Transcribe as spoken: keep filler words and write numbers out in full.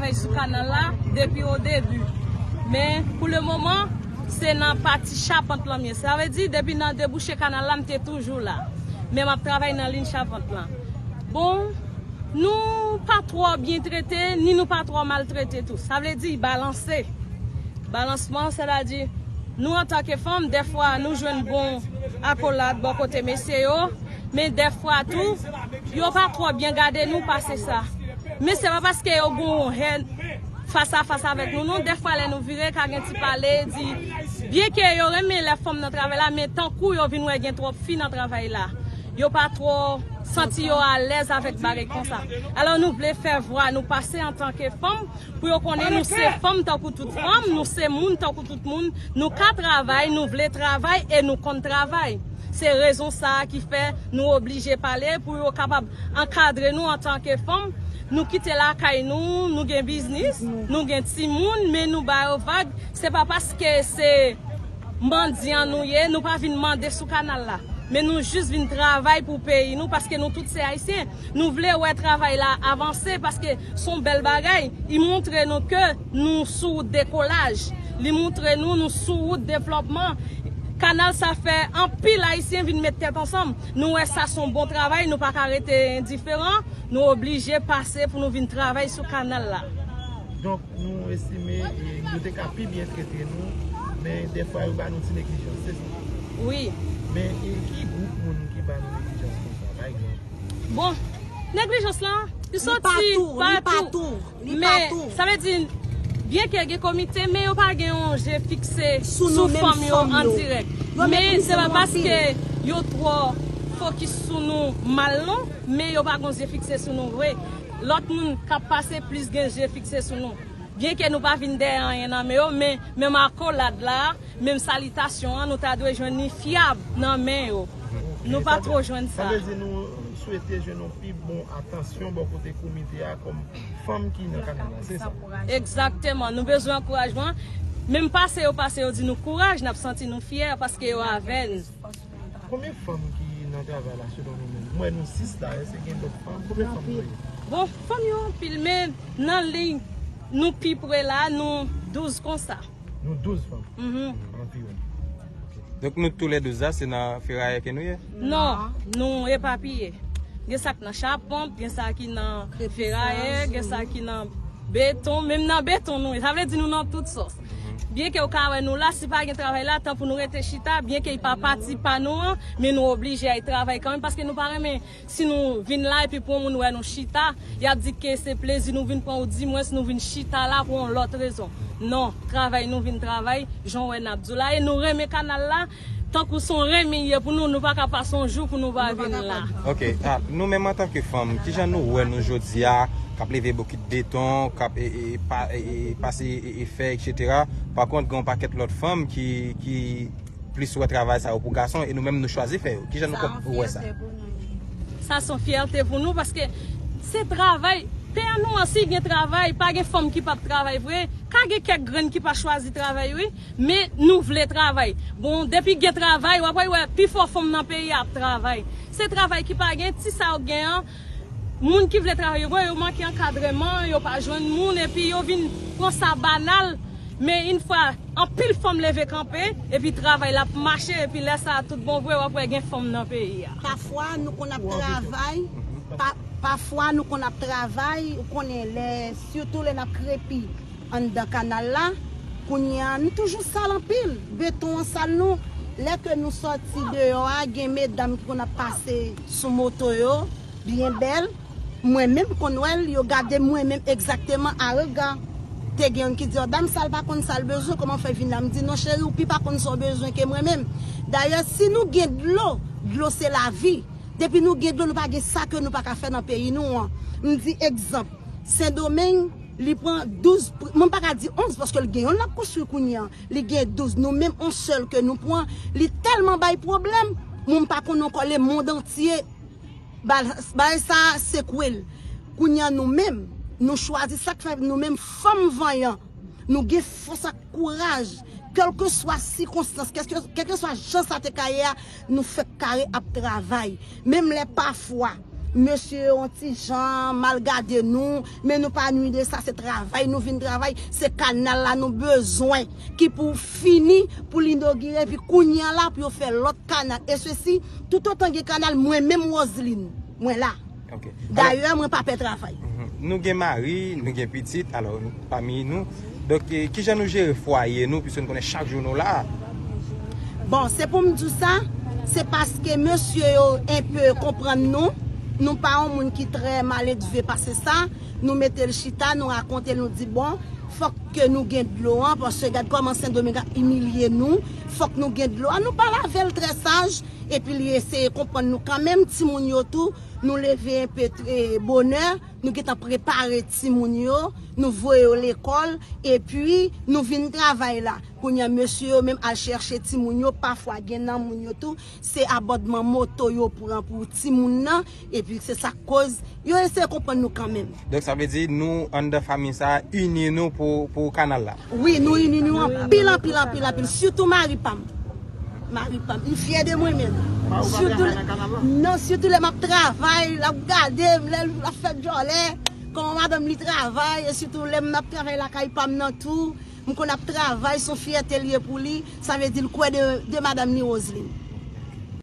Travay sou kanal la depi o debi. Men, pou le moman, se nan pati chapant lan m ye. Sa vle di, depi nan debouche kanal la, m te toujou la. Men m ap travay nan liy chapant lan. Bon, nou pa twò byen trete, ni nou pa twò maltrete tou. Sa vle di, balanse. Balansman, sètadi, nou antanke fanm, dèfwa nou jwenn bon akolad bò kote mesye yo, men dèfwa tou, yo pa twò byen gade nou pase sa. Men se pa paske yo gen yon hèn fas a fas avèk nou, non, dèfwa lè nou vire, ka gen ti pale, di, byenke yo renmen lè fanm nan travay la, men tankou yo vin wè gen twòp fi nan travay la, yo pa twò santi yo alèz avèk bagay konsa. Alò, nou vle fè vwa nou pase antanke fanm, pou yo konnen nou se fanm tankou tout fanm, nou se moun tankou tout moun, nou ka travay, nou vle travay e nou konn travay. Se rezon sa a ki fè nou oblije pale pou yo kapab ankadre nou antanke fanm. Nou kite lakay nou, nou gen biznis, nou gen timoun, men nou ba yo vag. Se pa paske se mandyan nou ye, nou pa vin mande sou kanal la. Men nou jis vin travay pou peyi nou, paske nou tout se Ayisyen. Nou vle wè travay la avanse, paske se yon bèl bagay. Li montre nou ke nou sou wout dekolaj. Li montre nou nou sou wout devlòpman. Kanal sa fè anpil Ayisyen vin met tèt ansanm. Nou wè sa se yon bon travay, nou pa ka rete endiferan. Nou oblije pase pou nou vin travay sou kanal la. Donk, nou estime e, yo te ka pi byen trete nou, men dèfwa yo ba nou ti neglijans, se sa? Wi. Men e, ki gwoup moun ki ba nou neglijans konsa, pa egzanp? Bon, neglijans lan, li soti patou, li patou. Patou, li Men, patou. Sa vle di, byenke gen komite, men yo pa gen yon je fikse Sou sou nou menm fanm yo fanm an yo. dirèk. Yo Men meprize se pa nou anpil. Paske yo twò fokis sou nou mal, non, men yo pa gen je fikse sou nou vre. Lòt moun k ap pase plis gen je fikse sou nou. Byenke nou pa vin dèyè anyen nan men yo, men menm akolad la, menm salitasyon an, nou ta dwe jwenn li fyab nan men yo. Nou pa twò jwenn Sa sa. vle di nou swete jwenn yon pi bon atansyon bò kote komite a kòm fanm ki nan kanal la, se sa? Egzakteman, nou bezwen ankourajman. Menm pase yo pase, yo di nou kouraj, n ap santi nou fyè paske yo avè n. Konbyen fanm ki nan travay la selon nou menm? M wè nou sis la, èske gen lòt fanm? Konbyen fanm nou ye? Bon, fanm yo anpil, men nan liy nou pi pre la, nou douz konsa. Nou douz fanm Mhm. anviwon. Donk nou tou lè douz la, se nan ferayè ke nou ye? Non, nou epapiye. Gen sa k nan chapant, gen sa ki nan ferayè, gen sa ki nan beton, menm nan beton nou ye. Sa vle di nou nan tout sòs. Byenke w ka wè nou la, si pa gen travay la, tan pou nou rete chita, byenke l pa pati pa nou an, men nou oblije al travay kanmenm, paske nou pa renmen si nou vin la epi pou yon moun wè nou chita, y ap di ke se plezi nou vin pran, oudimwens nou vin chita la pou yon lòt rezon. Non, travay nou vin travay, jan w wè n ap di w la, e nou renmen kanal la, tankou se yon renmen l ye pou nou, nou pa ka pase yon jou pou nou pa vin la. Ok, a, nou menm antanke fanm, kijan nou wè nou jodi a, k ap leve bokit beton, k ap e, e, pa, e, e, pase e, e fè, etsetera. Pa kont, gen yon pakèt lòt fanm ki, ki plis wè travay sa yo pou gason, e nou menm nou chwazi fè yo. Kijan nou kòm wè sa? Sa se yon fyète pou nou, paske se travay. Pè nou an, si gen travay, pa gen fanm ki p ap travay vre. Ka gen kèk grenn ki pa chwazi travay, wi. Men nou vle travay. Bon, depi gen travay, w ap wè pifò fanm nan peyi a ap travay. Se travay ki pa gen, ti sa yo gen an, moun ki vle travay yo, yo manke ankadreman, yo pa jwenn moun, epi yo vin pran sa banal. Men yon fwa, anpil fanm leve kanpe, epi travay la ap mache, epi lè sa a tout bon vre, w ap wè gen fanm nan peyi a. Pafwa, nou konn ap travay, pa, pafwa, nou konn ap travay, ou konnen lè, sitou lè n ap krepi anndan kanal la, kounye a, nou toujou sal anpil, beton an sal nou. Lè ke nou sòti deyò a, gen medam ki konn ap pase sou moto yo, byen bèl. Mwen menm konn wè l, yo gade mwen menm egzakteman a rega. Te gen youn ki di, "Ò, dam sa l pa konn sa l bezwen, kòman fè vin la?" M di, "Non, cheri, ou pi pa konn sa w bezwen ke mwen menm." Dayè, si nou gen dlo, dlo se lavi. Depi nou gen dlo, nou pa gen sa ke nou pa ka fè nan peyi nou an. M di egzanp, Sendomeng, li pran douz, pri- mwen pa ka di onz, paske l gen youn l ap konstwi kounye a. Li gen douz, nou menm on sèl ke nou pran, li tèlman bay pwoblèm, mwen m pa konn ankò lemonn antye. Bagay sa a sekwe l. Kounye a nou menm, nou chwazi sa k fè nou menm fanm vanyan. Nou gen fòs ak kouraj. Kèlkeswa sikonstans, kèlke- kèlkeswa jan sa te ka ye a, nou fèk kare ap travay. Menm lè pafwa, Mesye yo yon ti jan mal gade nou, men nou pa nwi de sa, se travay nou vin travay, se kanal la nou bezwen ki pou fini, pou l inogire, epi kounye a la pou yo fè lòt kanal. E sesi, toutotan gen kanal, mwen menm Roseline, mwen la. Ok. Dayè, mwen pa pè travay. Nou gen mari, nou gen pitit, alò pami nou. Donk, eh, kijan nou jere fwaye nou, piske nou konnen chak jou nou la? Bon, se pou m di w sa, se paske mesye yo enpe konprann nou. Nou pa yon moun ki trè maledve pase sa. Nou mete l chita, nou rakonte l, nou di bon, fòk ke nou gen dlo an, paske gad kòman Sendomeng ap imilye nou. Fòk nou gen dlo an. Nou pale avè l trè saj, epi li eseye konprann nou kanmenm. Timoun yo tou, nou leve enpe eh, bonè, nou gentan prepare timoun yo, nou voye yo lekòl, epi nou vin travay la. Kounye a, mesye yo menm al chèche timoun yo, pafwa gen nan moun yo tou, se abòdman moto yo pran pou timoun nan, epi se sa k koz yo eseye konprann nou kanmenm. Donk, sa vle di nou anndan fanmi sa a ini nou pou, pou kanal la. Wi, nou ini nou anpil, anpil, anpil, anpil. Sitou mari pa m. Mari pa m. Li fyè de mwen menm. Sitou, non, sitou lè m ap travay, l ap gade m, lè l ap fè djòlè, kòman madanm li travay, e sitou lè m ap travay lakay pa m nan tou, m konn ap travay, se yon fyète l ye pou li, sa vle di l kwè de, de madanm li Roseline.